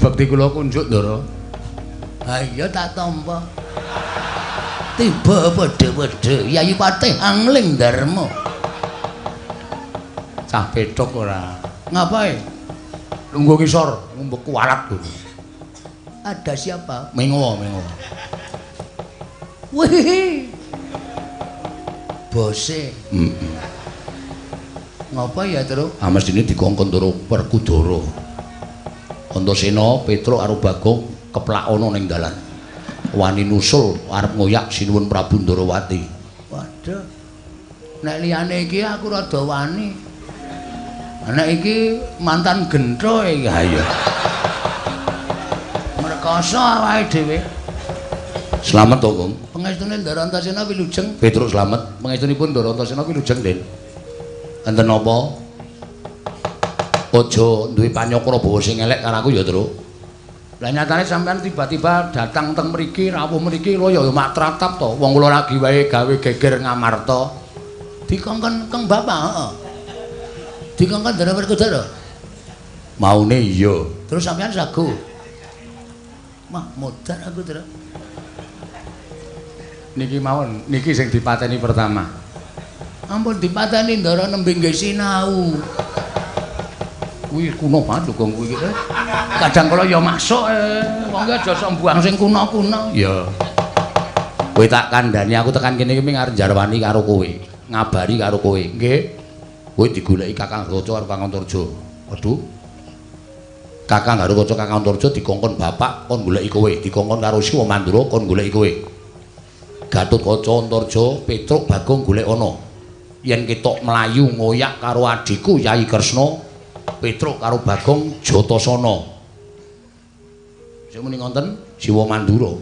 Bekti kula kunjuk, Ndara. Ha iya tak tampa. Tiba padha-padha Yayi Patih Angling Darma. Cah petok ora. Ngapae? Lungguh ngisor, ngumbek kualat lho. Ada siapa? Mengo, mengo. Wih. Bose. Heeh. Ngapa ya, Truk? Ah mestine dikongkon Ndara Werkudara. Antasena, Petruk karo Bagong keplak ana ning dalan. Wani nusul arep ngoyak Sinuwun Prabu Ndarawati. Waduh. Nek liyane iki aku rada wani. Nek iki mantan gentho iki. Ha iya. Mrekoso awake dhewe. Slamet to, Kung. Pangestune Ndara Antasena wilujeng. Petruk slamet. Pangestunipun Ndara Antasena wilujeng, Den. Enten napa? Aja duwe panyakra bawa sing elek karo aku ya, Truk. Lah nyatane sampean tiba-tiba datang teng mriki, rawuh mriki lho ya mak tratap to. Wong kula lagi wae gawe geger Ngamarta. Dikongkon Kang Bapak, heeh. Dikongkon Ndara Werkudara. Maune iya. Terus sampean sago. Mah modar aku, Truk. Niki mawon, niki sing dipateni pertama. Ampun dipateni Ndara nembe nggih sinau. Kuwi kuno banget lho Gong kuwi iki. Kadang kala ya masuk wong ki aja sok mbuang sing kuno-kuno. Ya. Kowe tak kandhani aku tekan kene iki ming arep njarwani karo kowe, ngabari karo kowe. Nggih. Kowe digoleki Kakang Garuda karo Kakang Antarja. Waduh. Kakang Garuda Kakang Antarja dikongkon bapak kon goleki kowe, dikongkon karo Siwa Mandura kon goleki kowe. Gatotkaca Antarja Petruk Bagong golek ana. Yen ketok mlayu ngoyak karo adhiku Yai Kresna, Petruk karo Bagong Jatasana. Sing muni ngonten Siwa Mandura.